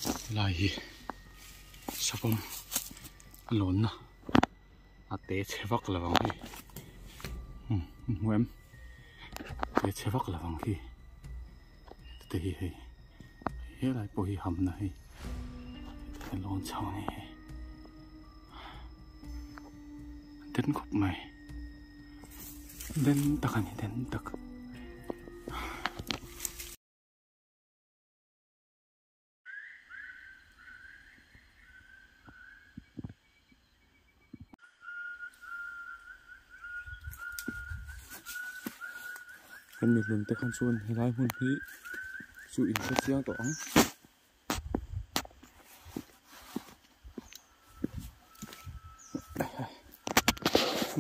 Helai hi savawm a lawnna a te chhe vak lo ang hei umm hmu em te chhe vak lo ang khi te hi hei helai pawh hi hamna hei a lawn chho a ni hei den khawp mai den tak a ni den tak. Kan mihlun te khan chuan helai hmun hi chu in hre chiang tawh ang.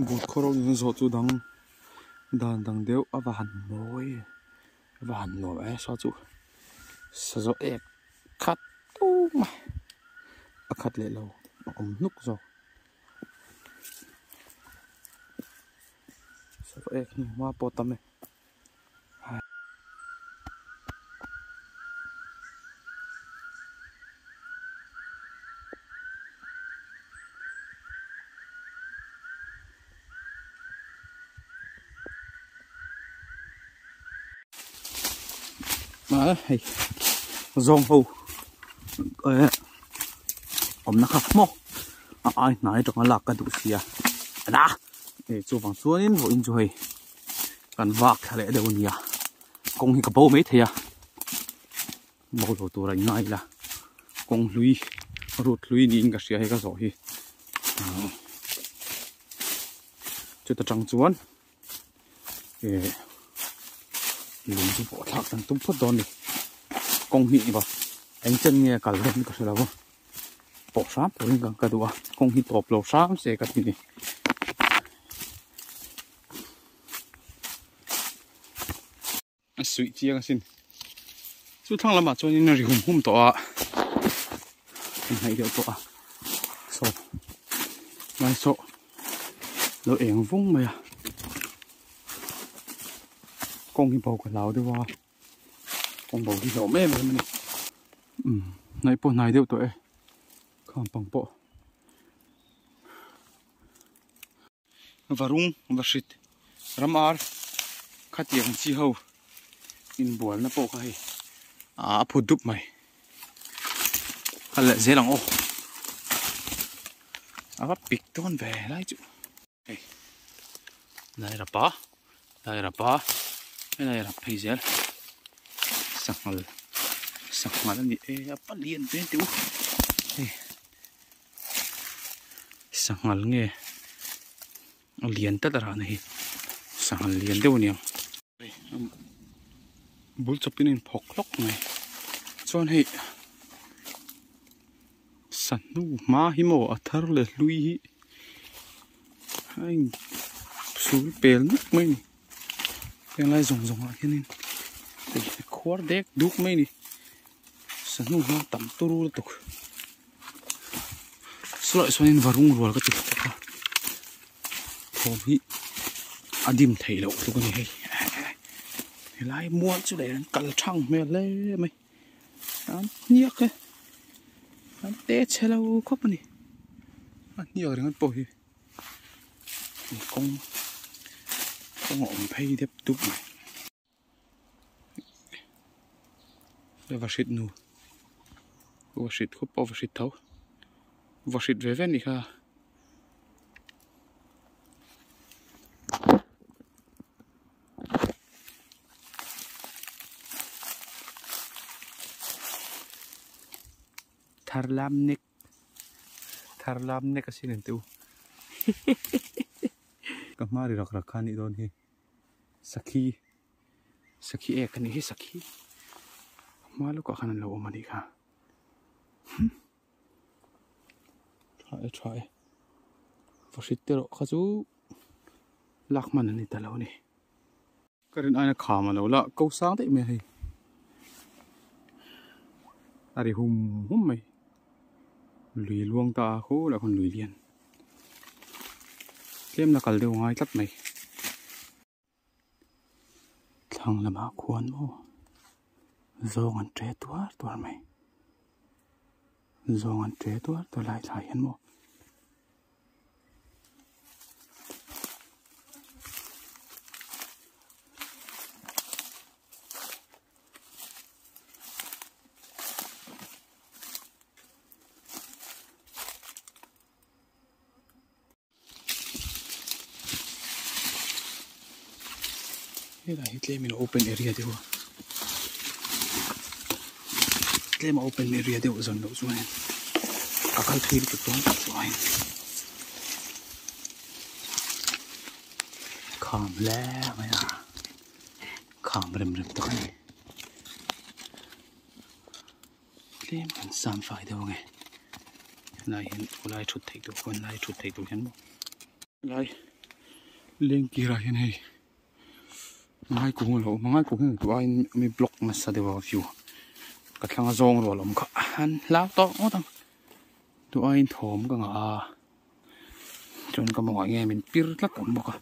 Boot khaw rawng in zawh chu dang dan dang deuh a va han mawi. Va han nuam e saw chu sa zawh ek khat tum a a khat leh lo a awm hnuk zawk sa zawh ek hnu hma pawh a tam e. A hei zawng ho eh awmna kha maw a ai hnai atanga lak ka duh sia a eh chuvang chuanin vawiin chu hei kan vak thla leh deuh a nia kawng hi ka bo mai thei a bo lo tur a inngai ila kawng hlui route hlui niin ka hria hei ka zawh hi chuta tang chuan. Eh lung chu pawh thlak kan tum phawt dawn a ni kawng hnih ni ba eng chen nge kal dawn ka hre lo a pawh hram turin ka ka duh a kawng hi tawp lo hram se ka ti ni a suih chiang asin chu thlang lamah chuanin a ri hum hum tawh a a hnaih deuh tawh a saw lai saw lo eng vung mai a kawng hi bo ka hlau deuh a kawng bo hi hlauhawm em em a ni umm hnaih pawh hnai deuh tawh e khang pang pawh. Varung Vahrit ram ar khatiang chi ho inbualna pawh kha hei a phut dup mai kal leh zel ang aw a va pik dawn ve lai chu hei lai rapa lai rapa helai rap phei zel sanghal sanghal a ni e a palian ve teh u hei. Sanghal nge a lian tlat a rahna hi sanghal lian deuh a niang bul chawpin a inphawk hlawk mai chuan hei sahnu hma hi maw a thar leh hlui hi a in sul pel nuk mai a ni henglai zawng zawng ah hianin a khuar dek duk mai a ni sahnu hma tam turu lutuk. Saw lah sawn in varung rual ka ti bawk a thawm hi a dim theih loh tluk a ni hei helai mual chu leh an kal thang hmel hle mai an hniak e an te chhe lo khawp a ni a hniak ringawt pawh hi kawng kawng a awm phei dep dup mai. Va hrit nu va hrit khup pawh va hrit tho va hrit ve ve anih kha. Tharlam nek tharlam nek asin an ti u ka hma ri rak rak kha anih dawn hi. Sakhi sakhi ek anih hi sakhi hma lawkah khan an lo awm anih kha tha e tha e vahrit te erawh kha chu lak hman a ni ta lo a ni ka rin aina kham a lo la ko sang daih mai a hei a ri hum hum mai lui luang ta a khulaiah khawn lui lian. Tlem la kal deuh ngai tlat mai. Thlang lamah khuan maw zawng an ṭe tuar tuar mai. Zawng an ṭe tuar tuar lai thlai hian maw. Helai hi tlem in open area deuh a tlem a open area deuh zawn loh chuan ka kal thui lutuk dawn tak chuan kham hle mai a kham rem rem tak a ni tlem kan sam fai deuh ange helai hian khawlai thut theih tur khawn lai thut theih tur hian maw lai leng kirah hian hei ngai kung a lo awm a ngai kung hi duh aiin mi block nasa deuh a view ka thlang a zawng rual awm kha an hlau tawh ngawt ang duh aiin thawm ka ngah a chuan ka mawngah nge min pir tlat awm bawk a.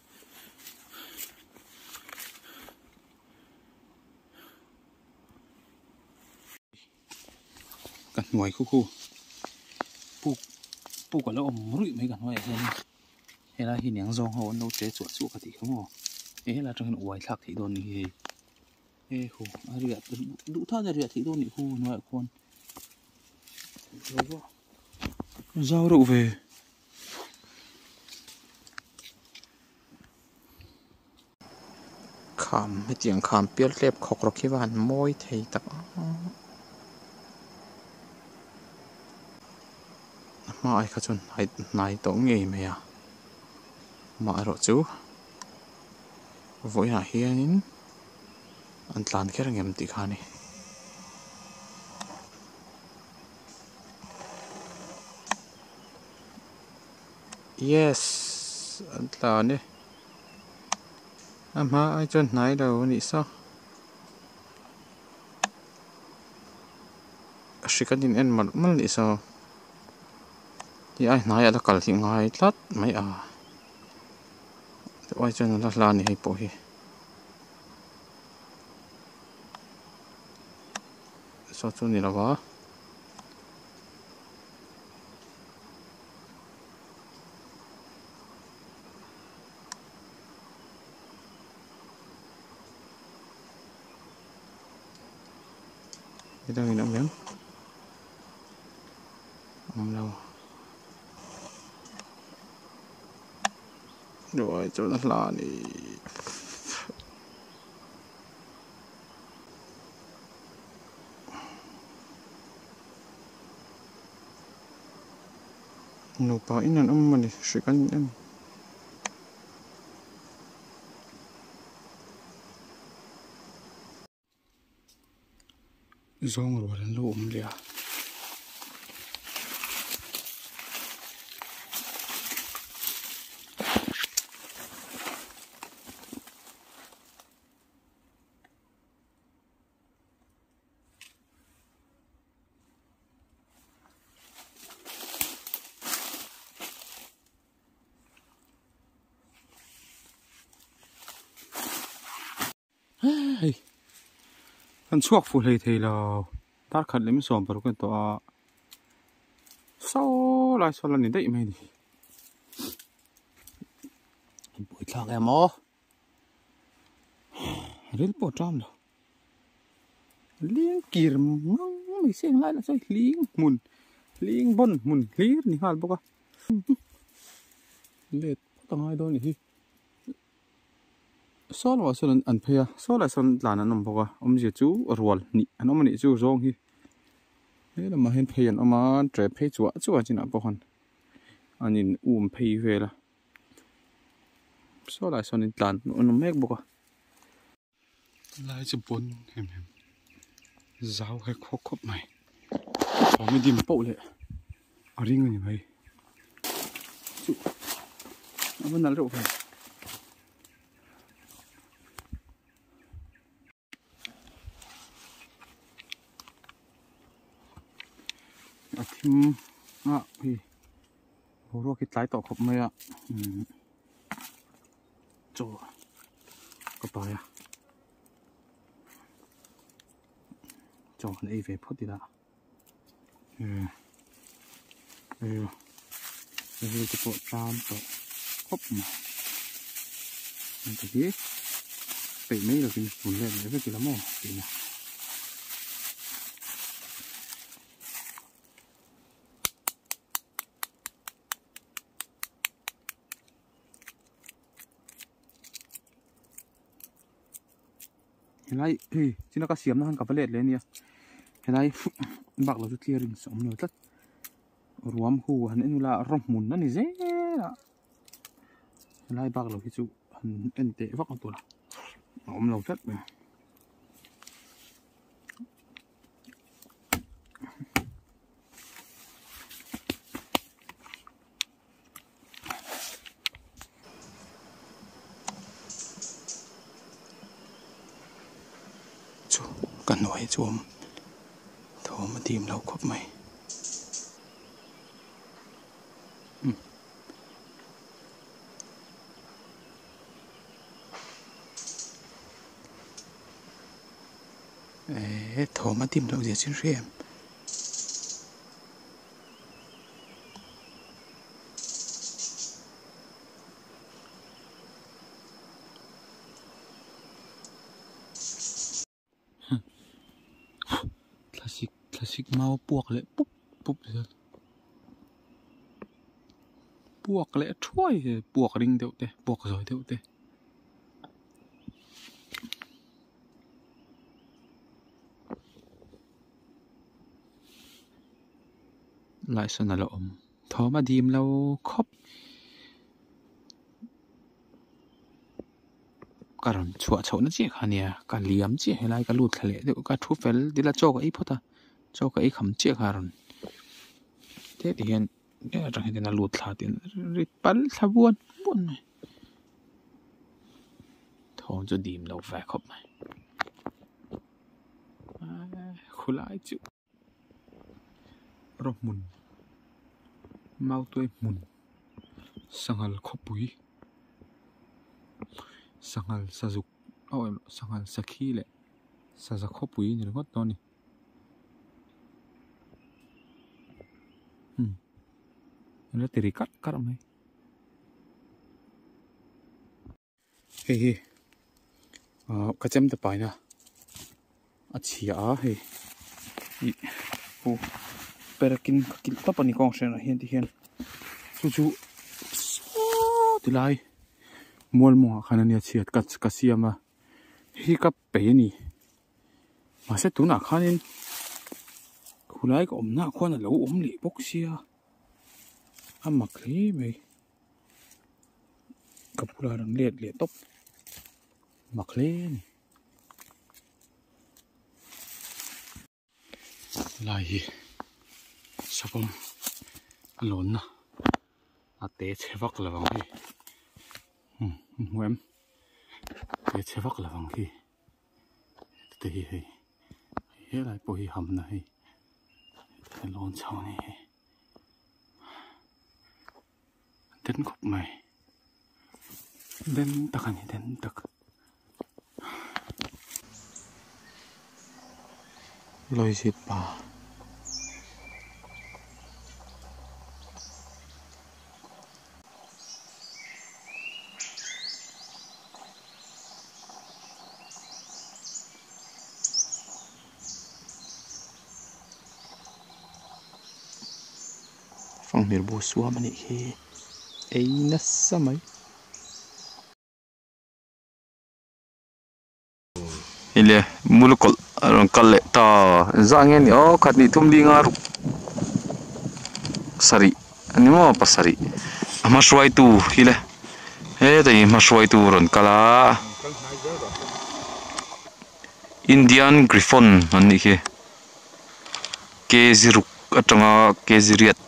Ka hnuai khu khu puk puk a lo awm ruih mai ka hnuaiah hian helai hi niang zawng ho an lo che chuah chuah ka tih kha maw he helai atang hian uai thlak theih dawn ni hi hei e hu a riah duh tha a riah theih dawn nih khu hnuaiah khuan zau reuh ve. Kham hetiang kham pial tlep khawk rawk hi va han mawi thei tak a a hma ai kha chuan hnai hnai tawh ngei mai a amaherawh chu vawiinah hianin an tlan kher ang em tih kha a ni. Yes an tlan e a hma ai chuan hnai lo a nih saw hrik an in en malh malh a nih saw ti ai hnai ah la kal hi ngai tlat mai a chu ai chuan a la hla a ni hei pawh hi saw chu a ni lo va. Midangin awm em awm lo ruai chuan a hla a ni. Nupa in an awm a ni hrik an en. Zawng rual an lo awm leh a. Hei kan chhuak fuh hlei thei lo dar khat lem sawm paruk a ni tawh a saw lai saw la ni daih mai a ni buai thlak em aw ril pawh a ṭam lo. Hling kir mang mai se englai lah chuan hling hmun hling bawn hmun hlir ni nghal bawk a let phawt a ngai dawn a nih hi saw lamah sawn an phei a saw lai sawn tlan an awm bawk a awmzia chu rual hnih an awm a nih chu zawng hi he lamah hian phei an awm a ṭe phei chuah chuah chinah pawh khan an in um phei vel a saw lai sawn in tlan an awm mek bawk a. Lai chu pawn em em zau he khawk khawp mai thawm i dim poh leh a ring a ni mai chu a va nalh reuh ve. A thim a hei boruak hi tlai tawh khawp mai a umm. Chaw ka pai a chaw han ei ve phawt ila. Hei te pawh ṭam tawh khawp mai. Heng te hi peih mai lovin fun let leh vek ila maw tihna. Helai hei china ka siamna khan ka va let leh ania helai bak lo chu clearing a awm lo tlat ruam hu han en ula raw hmun a ni zel a helai bak lo hi chu han en teh vak a tur a awm lo tlat mai. Chu ka hnuai chu awm thawm a dim lo khawp mai umm eee thawm a dim loh zia chu hria em. Thlasik thlasik mau puak leh pup pup zel puak leh thuai puak ring deuh te puak zawi deuh te. Laisawn a la awm thawm a dim lo khawp ka rawn chhuah chhoh na chiah kha ania ka liam chiah helai ka lut thla leh deuh ka thu fel dil a chaw ka ei phawt a chaw ka ei kham chiah kha a rawn te ti hian eng atang hian a lut thla tih ri pal thla buan buan mai thawm chu dim lo ve khawp mai. Khulai chu rawh hmun mautuai hmun sanghal khawpui sanghal sazuk aw sanghal sakhi leh saza khawpui a ni ringawt dawn a ni umm an la ti ri karh karh mai. Hei hi ah ka chem te paina a chhia a hei ih hu perakin ka kilh tawp a ni kawng hrenah hian ti hian chu chu saw ti lai mual mawngah khan ania chhiat ka ka siam a hei hi ka peih a ni mahse tunah khanin khulai ka awmnaah khuan a lo awm leh bawk sia a mak hle mai. Ka bulah rawn let leh tawp mak hle a ni. Lai hi savawm a lawnna a te chhe vak lo ang hei umm hmu em te chhe vak lo ang khi te hi hei helai pawh hi hamna hei lawn chho a ni hei. Den khawp mai den tak a ni den tak. Lawizit pa. Fanghmir bu suam a nih hi ei nasa mai. Ile mul kawlh a rawn kal leh ta engzah nge ni aw khat hnih thum ding a ruk sarih a ni maw pasarih a hma hruaitu hi le hetah hi hma hruaitu a rawn kal a Indian Griffon an nih khi. Kg ruk atanga kg riat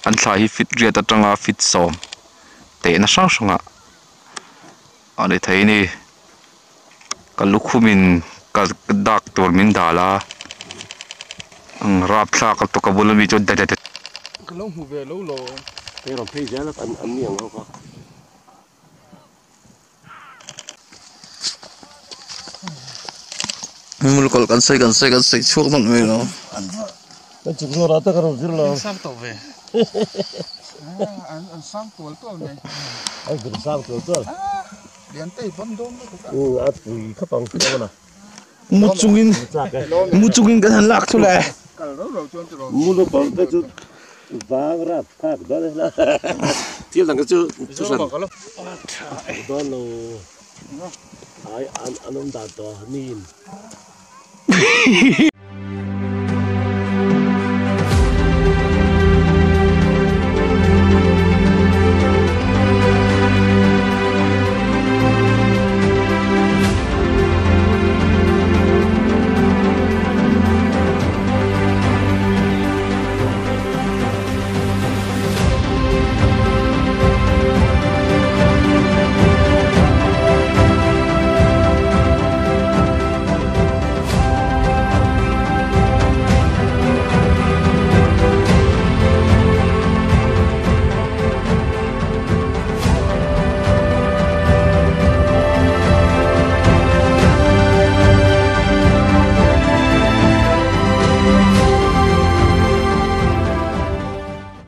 an thla hi feet riat atanga feet sawm tehna hrang hrangah a ni thei a ni ka lukhumin ka dak tur min dal a ang rapthlak lutuk a bula mi chu det det. Ka lo hmu ve lo lo. Hei rawn phei zel a an ni ang ho kha. Mul kawlh kan sawi kan sawi kan sawi chhuak nawlh mai lo. Kan chuk zawrah tak a rawn zir lo. Sang tawh ve. An an sang tual tual mai. An vun sang tual tual. Lian te ban dawn lutuk a. Um a pui khawp ang dawn a. Mu chungin mu chungin kan han lak thul e. Kal rau rau chuan tiraw. Mu naupang te chu vang rap khak dawn e la. Thil dang te chu thu hran. Dawn lo. Ai an an awm dan tawh niin.